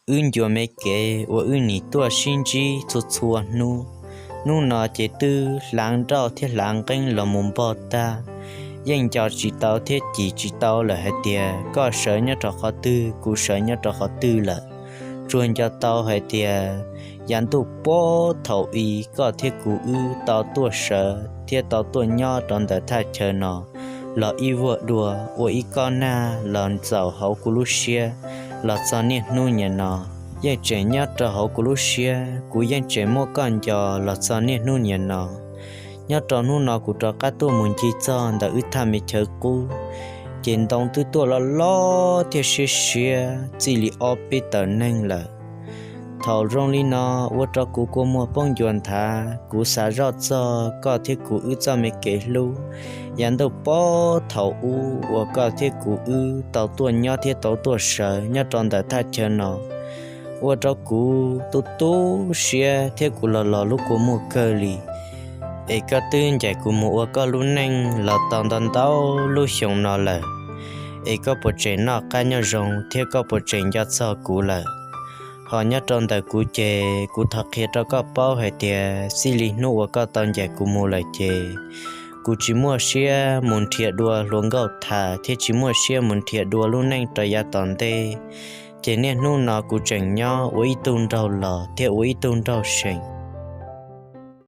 wb ncua me kev uas wb nim tuaj sib ntsib txhua txhua hnub. Hnub no ces twb hlav nrauj thiab hlav nqeeb los mus npog tag, yeej nco tsis tau thiab cim tsis tau lawm hais tias koj sawv nyob rau qhov twg, kuv sawv nyob rau qhov twg lawm. Tsuas nco tau hais tias yav ntuj puag thaum i koj thiab kuv wb tau tuaj sawv thiab tau tuaj nyob rau ntawm thaj chaw no los ib vuag dua, ua ib kob nag los ntxaus hauv kuv lub siab los txog niaj hnub niam no. Yeej tseem nyob rau hauv kuv lub siab, kuv yeej tseem muaj koj nco los txog niaj hnub niam no. Nyob rau hnub no kuv rov qab tuaj mus ncig txog ntawm wb thaj me chaw qub, ces ntoo twb tuaj loj loj thiab siab siab txij li ob peb tawm neeg lawm. Thaum zoo li no, ua rau kuv kua muag poob ncua nthav, kuv xav zoj txog koj thiab kuv wb txoj me kev hlub yav ntuj puag thaum ub uas koj thiab kuv wb tau tuaj nyob thiab tau tuaj sawv nyob rau ntawm thaj chaw no. Ua rau kuv tu tu siab thiab kuv los los lub kua muag kawg li. Es koj twb ncaim kuv mus ua koj lub neej los tau ntau ntau lub xyoo no lawm, es koj puas tseem noj qab nyob zoo thiab koj puas tseem nco txog kuv lawm? Ho nyob rau ntawm kuv ces kuv thov qhia rau koj paub hais tias txij li hnub uas koj tau ncaim kuv mus lawm ces kuv tsis muaj siab mus nrhiav dua hluas nkauj tham thiab tsis muaj siab mus nrhiav dua lub neej rau yav tom ntej. Ces niaj hnub no kuv tseem nyob ua ib tug nraug los thiab ua ib tug nraug seem.